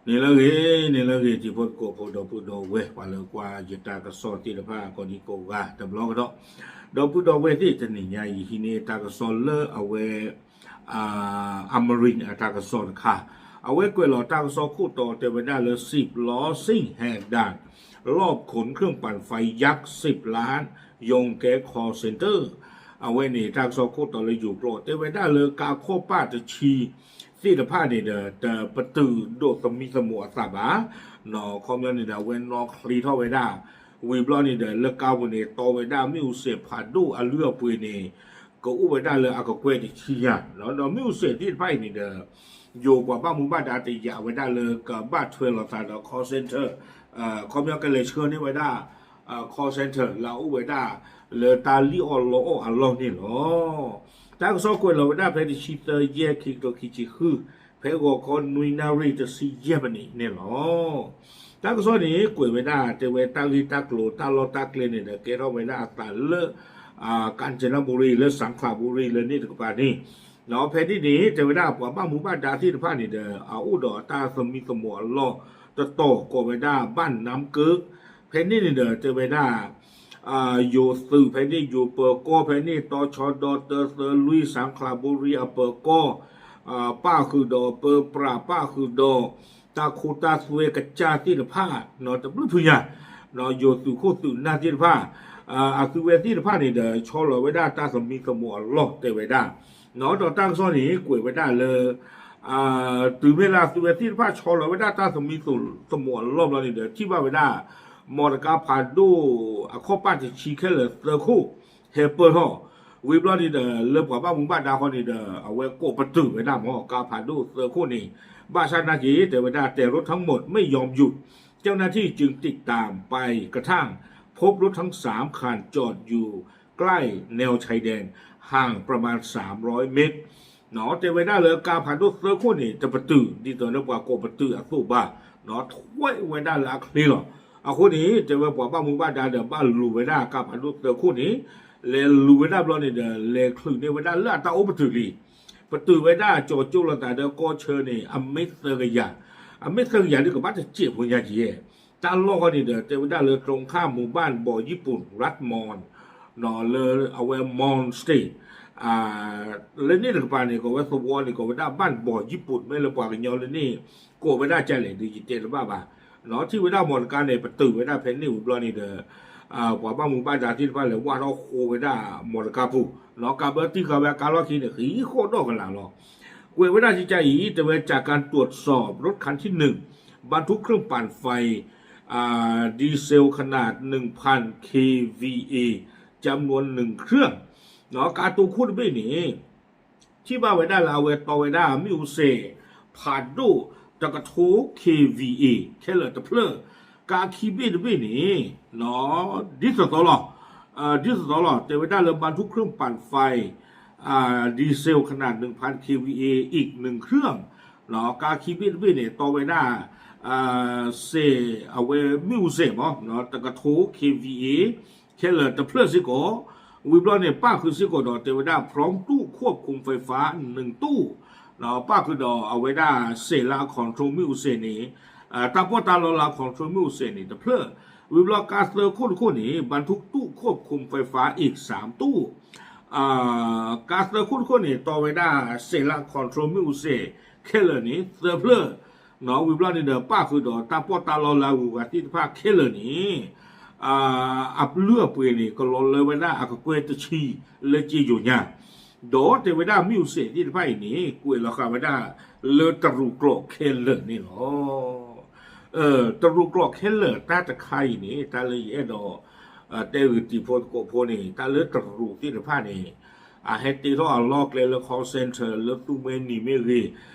န့ၣ်လၢအဂ့ၤ, န့ၣ်လၢအဂ့ၤ တံၤဖိသကိးဖိ ဒီပုၢ်ဒီဝဲၢ် ပှၤလၢကွၢ်ယတၢ်ကစီၣ်သ့ၣ်တဖၣ် ကိးဒံကိးဂၤတဘျီကဒီး, ဒီပုၢ်ဒီဝဲၢ်သ့ၣ် တနံၤညါအံၤ ဟံးန့ၢ်တၢ်ကစီၣ်လၢအဝဲ အမရံအတၢ်ကစီၣ်တခါ, အဝဲကွဲးလီၤတၢ်ကစီၣ်ခိၣ်တီတဲဝဲဒၣ်လၢ สิบล้อซิ่งแหกด่าน รอบขนเครื่องปั่นไฟยักษ์สิบล้าน โยงแก๊ง call center အဝဲန့ၣ် တၢ်ကစီၣ်ခိၣ်တီလၢယိၤကျိာ် တဲဝဲဒၣ်လၢကါခီၣ်ပၣ်တဆံသ့ၣ်တဖၣ်န့ၣ်ဒီး တပတုာ်ဒိၣ်သမံသမိးအသးဘၣ်, ခီပညီန့ၣ်ဒီး အဝဲနီၣ်ချ့ထီၣ်ဝဲဒၣ်, ဝံၤဘျီန့ၣ်ဒီး လၢကါပူၤန့ၣ် တီဝဲဒၣ်မ့ၣ်အူစဲးဖးဒိၣ်အလုၢ်အပှ့ၤန့ၣ် ကအိၣ်ဝဲဒၣ်လၢအကကွဲၢ်တဆံညါ, ဒီးမ့ၣ်အူစဲးသ့ၣ်တဖၣ်အံၤန့ၣ်ဒီး ယိၤပှၤဘၣ်မူဘၣ်ဒါတယာ်ဝဲဒၣ်လၢကဘၣ်ထွဲလိာ်သးဒီး call center, ခီပညီကလဲၤဆှၢန့ၢ်ဝဲဒၣ် call center လၢအအိၣ်ဝဲဒၣ်လၢတၢ်လံၣ်အီၣ်လီအီၣ်အလီၢ်န့ၣ်လီၤ. တၢ်ကစီၣ်ကွဲးလီၤဝဲဒၣ်ဖဲတဆံသၢယဲၢ် ခံကထိခံဆံဃု, ဖဲဂီၤခီနွံနၣ်ရံၣ်တဆံယဲၢ်မံးနံးန့ၣ်လီၤ. တၢ်ကစီၣ်န့ၣ် ကွဲးဝဲဒၣ်တဲဝဲတၢ်ဂ့ၢ်တၢ်ကျိၤတၢ်လီၢ်တၢ်ကျဲန့ၣ်ဒီး ကဲထီၣ်ဝဲဒၣ်အသးလၢ ကၣ်စနဘူရံၤ လၢ စၣ်ခလးဘူရံၤ လၢန့ၣ်တကပၤန့ၣ်, ဒီးဖဲန့ၣ်န့ၣ် တဲဝဲဒၣ်ပှၤဘၣ်မူဘၣ်ဒါသ့ၣ်တဖၣ်န့ၣ်ဒီး အအိၣ်ဒီးတၢ်သမံသမိးအလီၢ်တတီၤ ကိးဝဲဒၣ် ဘၣ်နၢမ်ကၢး, ဖဲန့ၣ်န့ၣ်ဒီး တဲဝဲဒၣ် ယိၤသုးဖဲန့ၣ် ယိၤပၢၤကီၢ်ဖဲန့ၣ် တီဆီဒီတၢသၢလွံၢ် စၣ်ခလးဘူရံၤအပၢၤကီၢ်, ပၣ်ဃုာ်ဒီးပၢပြး ပၣ်ဃုာ်ဒီး တၢ်ခိတၢ်သွဲကစၢ်သ့ၣ်တဖၣ် တဘျုးဖုညါ, ယိၤသုးခိၣ်သုးနၢ်သ့ၣ်တဖၣ်, အသုဝဲသ့ၣ်တဖၣ်န့ၣ်ဒီး ဆီလီၤဝဲဒၣ်တၢ်သမံသမိးအလီၢ်တဲဝဲဒၣ်, ဒီးတၢ်ကစီၣ်န့ၣ် ကွဲးဝဲဒၣ်လၢ တုၤမ့ၢ်လၢအသုဝဲသ့ၣ်တဖၣ်ဆီလီၤဝဲဒၣ်တၢ်သမံသမိးအလီၢ်ဘျီန့ၣ်ဒီး ထံၣ်ဘၣ်ဝဲဒၣ် မီတကါဖးဒိၣ်အခီၣ်ပၣ်တဆံခဲလၢာ်သၢခိၣ် ဟဲပၢၢ်ထီၣ်, ဝံၤဘျီန့ၣ်ဒီး လၢပှၤဘၣ်မူဘၣ်ဒါဃီန့ၣ်ဒီး အဝဲကိးပတုာ်ဝဲဒၣ်မီကါဖးဒိၣ်သၢခိၣ်န့ၣ်, ဘၣ်ဆၣ်နာ်က့ တဲဝဲဒၣ် แต่รถทั้งหมดไม่ยอมหยุด เจ้าหน้าที่จึงติดตามไปกระทั่งพบรถทั้งสามคันจอดอยู่ใกล้แนวชายแดนห่างประมาณสามร้อยเมตร တဲဝဲဒၣ်လၢကါဖးဒိၣ်သၢခိၣ်န့ၣ် တပတုာ် ဒ်သိးလၢပှၤကိးပတုာ်အသိးဘၣ်, ထွဲဝဲဒၣ်လၢအချ့လီၤ. အဃိန့ၣ် တဲဝဲပှၤဘၣ်မူဘၣ်ဒါဒီး ဘၣ်လူၤဝဲဒၣ်ကါဖးဒိၣ်သၢခိၣ်န့ၣ်, လဲၤလူၤဝဲဒၣ်ဘျီန့ၣ်ဒီး လဲၤချုးန့ၢ်ဝဲဒၣ်လၢအတၢ်အိၣ်ပတုာ်လံ, ပတုာ်ဝဲဒၣ်ကၠီၤကၠိလိာ်သးဒီးကီၢ်ဆၢန့ၣ် အမ့ၢ်သၢကယၤ, အမ့ၢ်သၢကယၤဒ်ကဘၣ်တစဲးဖိညါက့ၤ, တၢ်လီၢ်ဃီန့ၣ်ဒီး တဲဝဲဒၣ်လၢ ตรงข้ามหมู่บ้านบ่อญี่ปุ่น รัฐมอน လၢအဝဲ Mon State လၢန့ၣ်တကပၤန့ၣ် ကိးဝဲသဝီန့ၣ် ကိးဝဲဒၣ် ဘၣ်ဘီၤယံၣ်ပူၤ မ့ၢ်လၢပှၤကညီလၢန့ၣ် ကိးဝဲဒၣ်ကလဲၣ်ဒီး ယတဲတဘၣ်ဘၣ်, ထံၣ်ဝဲဒၣ်မီတကါန့ၣ် ပတုာ်ဝဲဒၣ်ဖဲန့ၣ်ဝံၤဘျီန့ၣ်ဒီး ပှၤဘၣ်မူဘၣ်ဒါသ့ၣ်တဖၣ်လဲၤဝၢ်ထီၣ်ဃိဝဲဒၣ်မီတကါပူၤ, ကးဘၢတံၢ်ဃာ်ဝဲအကါလီၢ်ခံန့ၣ် ဃံးဃီၣ်ဒီၣ်ကလာ်လီၤ. ကွဲးဝဲဒၣ်ကကါအံၤ တဲဝဲ จากการตรวจสอบรถคันที่หนึ่ง บรรทุกเครื่องปั่นไฟ ดีเซลขนาด หนึ่งพัน เควีเอ จำนวนหนึ่งเครื่อง ကါတိၤခိၣ်တဘ့ၣ်န့ၣ် ထံၣ်ဘၣ်ဝဲဒၣ်လၢအဝဲတီဝဲဒၣ်မ့ၣ်အူစဲး ဖးဒိၣ်တကထိ KVA ခဲလၢာ်တဖျၢၣ်, ကါခံဘ့ၣ်တဘ့ၣ်န့ၣ် ဒ်သိးသိးလီၤ, ဒ်သိးသိးလီၤ တဲဝဲဒၣ်လၢ บรรทุกเครื่องปั่นไฟ ดีเซลขนาด หนึ่งพัน เควีเอ อีกหนึ่งเครื่อง ကါခံဘ့ၣ်တဘ့ၣ်န့ၣ် တီဝဲဒၣ် စဲးအဝဲမ့ၣ်အူစဲးမး တကထိ KVA ခဲလၢာ်တဖျၢၣ်စ့ၢ်ကီး, ဝံၤဘျီန့ၣ် ပၣ်ဃုာ်စ့ၢ်ကီးဒီးတဲဝဲဒၣ် พร้อมตู้ควบคุมไฟฟ้าหนึ่งตู้ ပၣ်ဃုာ်ဒီးအဝဲဒၣ်စဲးလၢအ control မ့ၣ်အူစဲးန့ၣ်, တၢ်ပီးတၢ်လီလၢအ control မ့ၣ်အူစဲးန့ၣ်တဖျၢၣ်, ဝံၤဘျီကါသၢခိၣ်တခိၣ်န့ၣ် บรรทุกตู้ควบคุมไฟฟ้าอีกสามตู้ ကါသၢခိၣ်တခိၣ်န့ၣ် တီဝဲဒၣ်စဲးလၢအ control မ့ၣ်အူစဲးခဲလၢာ်န့ၣ် သၢဖျၢၣ်, ဝံၤဘျီန့ၣ်ဒီး ပၣ်ဃုာ်ဒီးတၢ်ပီးတၢ်လီလၢအဂုၤအဂၤသ့ၣ်တဖၣ်ခဲလၢာ်န့ၣ် အလုၢ်အပှ့ၤန့ၣ် ကလီၤလၢဝဲဒၣ်အကကွဲၢ်တဆံလၢကၠ့ယိၤညါ, ဒီးတဲဝဲဒၣ်မ့ၣ်အူစဲးသ့ၣ်တဖၣ်အံၤန့ၣ် ကွဲးလီၤဃာ်ဝဲဒၣ်လၢတရူးကျိာ်ခဲလၢာ်န့ၣ်လီၤ. တရူးကျိာ်ခဲလၢာ်တၢ်တခါအံၤန့ၣ် တၢ်လၢယအဲၣ်ဒိး တဲဂုာ်တံၤဖိသကိးဖိန့ၣ် တၢ်လၢတရူးသ့ၣ်တဖၣ်န့ၣ် အဟဲတ့ထီၣ်အလီၢ်ကျဲလၢ call center လၢသူမှဲနံၤမ့ၢ်ဂ့ၤ,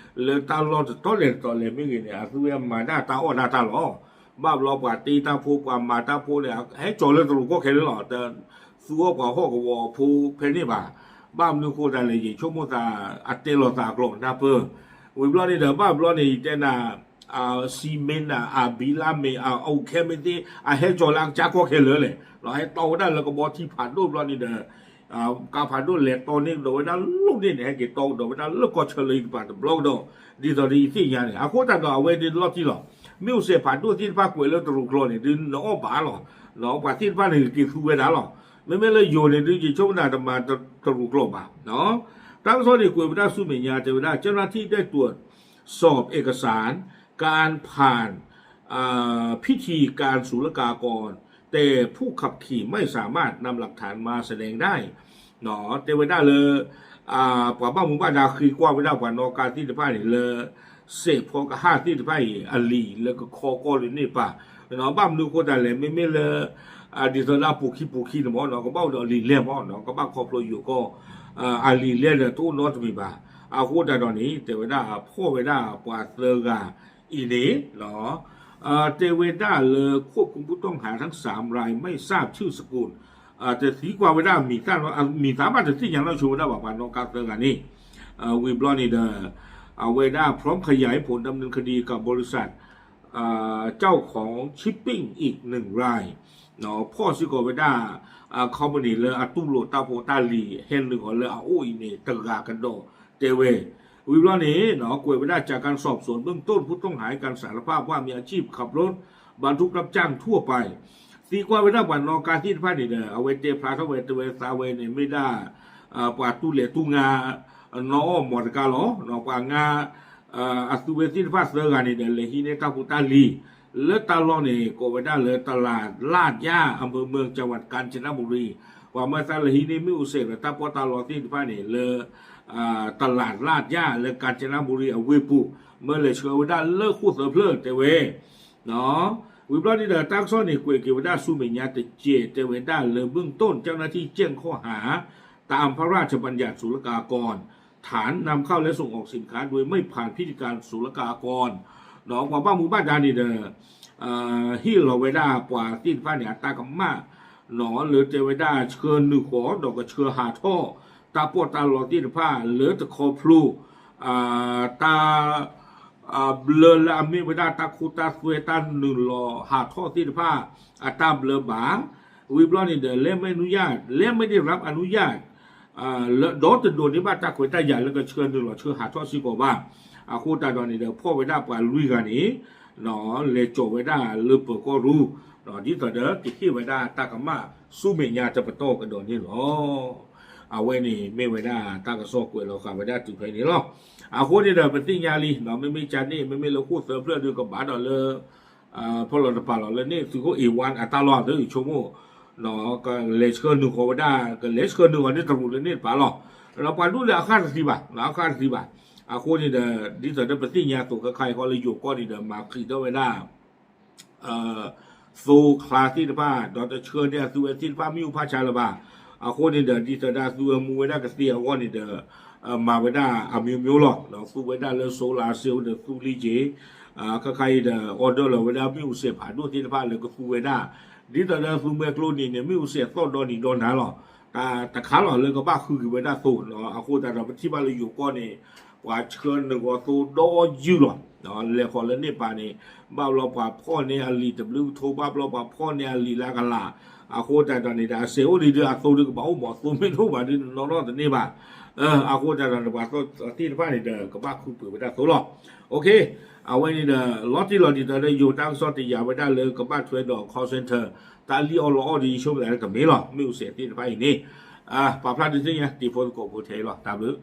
လၢတၢ်လီၢ်တတီၤလဲၣ်တတီၤလဲၣ်မ့ၢ်ဂ့ၤန့ၣ် အသုဝဲမၤဒၣ်တၢ်အီၣ်ဒၣ်တၢ်လီၤ. ဘၣ်ဘျီပှၤတ့တၢ်ဖိ ပှၤမၤတၢ်ဖိန့ၣ် ဟဲကၠီၤလၢတရူးကီၢ်ခဲလၢာ်လီၤ. တသူအီၣ်ပှၤဟီၣ်ကဝီၤဖိဖဲန့ၣ်ဘၣ်. ဘၣ်မနုၤဃိသတးလဲၣ် ယဆိကမိၣ်သး အတဲလီၤသးအကျိာ်နၢ်ပၢၢ်, ဝံၤဘျီန့ၣ်ဒီး ဘၣ်ဘျီန့ၣ် ယတဲနၤ စံမ့ၢ်နၤ အဘံလါမ့ၢ် အအိၣ်ခဲမ့ၢ်သ့ၣ် အဟဲကၠီၤလၢအကစၢ်ကီၢ်ခဲလၢာ်လဲၣ်, ဟဲတီဝဲဒၣ်လၢကဘီထံဖးဒိၣ်ဘျီန့ၣ်ဒီး ကါဖးဒိၣ်လဲၤတီန့ၢ်ကဒီးဝဲဒၣ်လီၢ်န့ၣ်န့ၣ် ဟဲက့ၤတီကဒီးဝဲဒၣ်လၢကီၢ်ဆၢလၢဟံၣ်တဖၣ်တဘျီကဒီး, ဒ်သိးဒီးယသ့ၣ်ညါန့ၣ် အဃိသတးဒီးအဝဲဒၣ်လီၤတံၢ်လီၤ, မ့ၣ်အူစဲးဖးဒိၣ်သ့ၣ်တဖၣ်ကွဲးလၢတရူးကျိာ်န့ၣ် ဒုးနအီၣ်ဘၣ်လီၤ, ပှၤသ့ၣ်တဖၣ်န့ၣ်က့ၤသူဝဲဒၣ်လီၤ, မ့မ့ၢ်လၢယိၤန့ၣ် ဒုးယဆိကမိၣ်တၢ်တမၤတရူးကျိာ်ဘၣ် တၢ်ကစီၣ်န့ၣ် ကွဲးဝဲဒၣ်ဆူမဲာ်ညါ တဲဝဲဒၣ် เจ้าหน้าที่ได้ตรวจสอบเอกสารการผ่าน พิธีการศุลกากร แต่ผู้ขับขี่ไม่สามารถนำหลักฐานมาแสดงได้ တဲဝဲဒၣ်လၢ ပှၤဘၣ်မူဘၣ်ဒါဃ့ကွၢ်ဝဲဒၣ်ပှၤနီၣ်ကါသ့ၣ်တဖၣ်န့ၣ်လၢ စဲးဖီကဟၣ်သ့ၣ်တဖၣ်အံၤ အလံာ်လၢကခီကီၢ်လၢန့ၣ်ပၣ်, ဘၣ်မနုၤအဃိသတးလဲၣ် မ့မ့ၢ်လၢ ဒ်သိးလၢအပူၤခံပူၤခံန့ၣ်မ့ၢ်နီၤ ကဘၣ်အိၣ်ဒီးအလံာ်လဲၢ်မ့ၢ်နီၤ ကဘၣ်ခီဖျိယိၤကီၢ် အလံာ်လဲၢ်ဒီးတအိၣ်နီတမံၤဘၣ်. အဃိသတးဒီးန့ၣ် တဲဝဲဒၣ်ဖီၣ်ဝဲဒၣ်ပှၤသၢဂၤအံၤန့ၣ် တဲဝဲဒၣ်လၢ ควบคุมผู้ต้องหาทั้งสามราย ไม่ทราบชื่อสกุล တသံကွၢ်ဝဲဒၣ် မံၤသၣ်ဘၣ်တသ့ၣ်ညါနီၢ်ဆိဝဲဒၣ်ဘၣ် ပှၤနီၣ်ကါသၢဂၤန့ၣ် ဝံၤဘျီန့ၣ်ဒီး အဝဲဒၣ် พร้อมขยายผลดำเนินคดีกับบริษัท เจ้าของ ชิปปิ้ง อีกหนึ่งราย ဖီၣ်စ့ၢ်ကီးဝဲဒၣ် company လၢအတူၢ်လိာ်တၢ်ဖိတၢ်လံၤ ဟဲနုာ်အီၤလၢအအိၣ်အံၤန့ၣ် တဂၤကဒီးတဲဝဲ, ဝံၤဘျီန့ၣ် ကွဲးဝဲဒၣ် จากการสอบสวนเบื้องต้น ผู้ต้องหาให้การสารภาพว่ามีอาชีพขับรถบรรทุกรับจ้างทั่วไป သံကွၢ်ဝဲဒၣ်ပှၤနီၣ်ကါသ့ၣ်တဖၣ်န့ၣ်ဒီး အဝဲတဲဖျါထီၣ်ဝဲတဲဝဲသးဝဲန့ၣ် မ့ၢ်ဒၣ် ပှၤတူၢ်လဲၤတူၢ်ငါ နီၣ်အီၣ်မီတကါလီၤ. ပှၤငါ အသုဝဲသ့ၣ်တဖၣ်သၢဂၤန့ၣ်ဒီး လဲၤဟံးန့ၢ်တၢ်ဖိတၢ်လံၤ လၢတၢ်လီၢ်န့ၣ် ကိးဝဲဒၣ်လၢ ตลาดลาดหญ้า อำเภอเมือง จังหวัดกาญจนบุรี ပှၤမၢသးလဲၤဟံးန့ၢ်မ့ၣ်အူစဲးဒီးတၢ်ပီးတၢ်လီသ့ၣ်တဖၣ်န့ၣ်လၢ ตลาดลาดหญ้า လၢကၣ်စနဘူရံအဝ့ၢ်ပူၤ မၢလဲၤဆှၢဝဲဒၣ်လၢဃိၣ်သၢဖျၢၣ်တဲဝဲ ဝံၤဘျီန့ၣ်ဒီး တၢ်ကစီၣ်န့ၣ် ကွဲးက့ၤဝဲဒၣ်ဆူမဲာ်ညါတစဲး တဲဝဲဒၣ်လၢ เบื้องต้น เจ้าหน้าที่แจ้งข้อหาตามพระราชบัญญัติศุลกากร ฐานนำเข้าและส่งออกสินค้าโดยไม่ผ่านพิธีการศุลกากร ပှၤဘၣ်မူဘၣ်ဒါန့ၣ်ဒီး ဟ့ၣ်လီၤဝဲဒၣ်ပှၤသ့ၣ်တဖၣ်န့ၣ် အတၢ်ကမၣ် လၢတဲဝဲဒၣ်ဆှၢနုာ်ဃီဒီးကဆှၢဟးထီၣ် တၢ်ပီးတၢ်လီသ့ၣ်တဖၣ်လၢတခီဖျိ တၢ် ဘျၢလၢအမ့ၢ်ဝဲဒၣ်တၢ်ခိတၢ်သွဲတၢ်နုာ်လီၤဟးထီၣ်သ့ၣ်တဖၣ် အတၢ်ဘျၢဘၣ်. ဝံၤဘျီန့ၣ်ဒီး และไม่อนุญาต และไม่ได้รับอนุญาต ဒီးတဒိးန့ၢ်ဘၣ်တၢ်ခွဲးတၢ်ယာ်လၢကဆှၢနုာ်လီၤဆှၢဟးထီၣ်စ့ၢ်ကီးဘၣ်. အဃိသတးဒီးန့ၣ်ဒီး ဖီၣ်ဝဲဒၣ်ပှၤလွံၢ်ဂၤန့ၣ် လဲၤကၠီာ်ဝဲဒၣ်လၢပၢၤကီၢ်ရူၢ် ဒ်သိးဒီးကဟ့ၣ်ဝဲဒၣ်တၢ်ကမၣ်ဆူမဲာ်ညါတပတီၢ်ကဒီးန့ၣ်လီၤ. အဝဲန့ၣ်မ့ၢ်ဝဲဒၣ်တၢ်ကစီၣ်ကွဲးလီၤဃာ်ဝဲဒၣ်တုၤဖဲန့ၣ်လီၤ. အဃိန့ၣ်ဒီး ပသ့ၣ်ညါလံ မ့မ့ၢ်ကန့ၣ် မ့မ့ၢ်လၢဃိၣ်သၢဖျၢၣ်ဒီးကဘၣ်ဒီးလၢ ဖီၣ်လီၤတပာ်လီၤလၢန့ၣ် သုးခိၣ် A one အတၢ်လီၢ်သ့ၣ်ဆိကမိၣ် ကလဲၤဆှၢနုာ်ဃီဝဲဒၣ် ကလဲၤဆှၢနုာ်ဃီန့ၣ်တရူးလၢန့ၣ်တပာ်လီၤ. ဒီးပှၤဒူၣ်လဲၣ်အဃၣ်တသံဘၣ် အဃၣ်တသံဘၣ်. အဃိန့ၣ်ဒီး ဒ်သိးဒီးပသ့ၣ်ညါအသိးခဲခါအံၤဃီလၢယိၤကီၢ်န့ၣ်ဒီး မၤဃံးထီၣ်ဝဲဒၣ် သိချါသ့ၣ်တဖၣ် ဒီးတဆှၢန့ၢ်အသုဝဲသ့ၣ်တဖၣ်မ့ၣ်အူဖးဆါလၢၤဘၣ်. အဃိန့ၣ်ဒီး ဒ်သိးဒၣ်သုဝဲမူဝဲဒၣ်ကသ့အဂီၢ်န့ၣ်ဒီး မၤဝဲဒၣ်အမျိုးမျိုးလီၤ. သူဝဲဒၣ်လၢ solar cell ဒီးသူလံက့ၤ ခဲခါအံၤဒီး order လီၤဝဲဒၣ်မ့ၣ်အူစဲးဖးဒိၣ်သ့ၣ်တဖၣ်လၢကသူဝဲဒၣ် ဒ်သိးဒီးသူမွဲကျိန့ၣ်န့ၣ် မ့ၣ်အူစဲးသီၣ်ဒီနံၤဒီနၤလီၤ. တၢ်တခါလီၤလၢကဘၣ်ဃုက့ၤဝဲဒၣ်သိလီၤ. အဃိသတးဒီး ပထံၣ်ဘၣ်လၢယိၤကီၢ်န့ၣ် ပှၤဆှၢနုာ်ဃီသိဒီယုၢ်လီၤ. လဲၤဃီၤလၢန့ၣ်ပၤန့ၣ် ဘၣ်ဘျီပှၤဖီၣ်န့ၢ်အလံာ်တဘျုးကထိ ဘၣ်ဘျီပှၤဖီၣ်န့ၢ်အလံာ်လၢအကလး. အဃိသတးဒီးန့ၣ်ဒီး အစဲးအိၣ်ဒံးဒီးအသိဒုးကဘၣ်အိၣ်မး သိမ့ၢ်တအိၣ်ဘၣ်ဒုးနီၢ်နီၢ်တန့ၢ်ဘၣ်. အဃိသတးဒီးန့ၣ် ပှၤသ့ၣ်တဖၣ်န့ၣ်ဒီး ကဘၣ်ဃုပှ့ၤဝဲဒၣ်သိလီၤ. အဝဲန့ၣ်ဒီး လီၤတံၢ်လီၤဒ်သိးဒီးယိၤတၢ်ကစီၣ်တယာ်ဝဲဒၣ်လၢကဘၣ်ထွဲဒီး call center တၢ်လံၣ်အီၣ်လီအီၣ်ဒီးယဆိကမိၣ်သးလၢကမ့ၢ်လီၤ. မ့ၣ်အူစဲးသ့ၣ်တဖၣ်အံၤန့ၣ် ပာ်ဖျါဒုးသ့ၣ်ညါ တံၤဖိသကိးဖိထဲအံၤလီၤ. တၢ်ဘျုး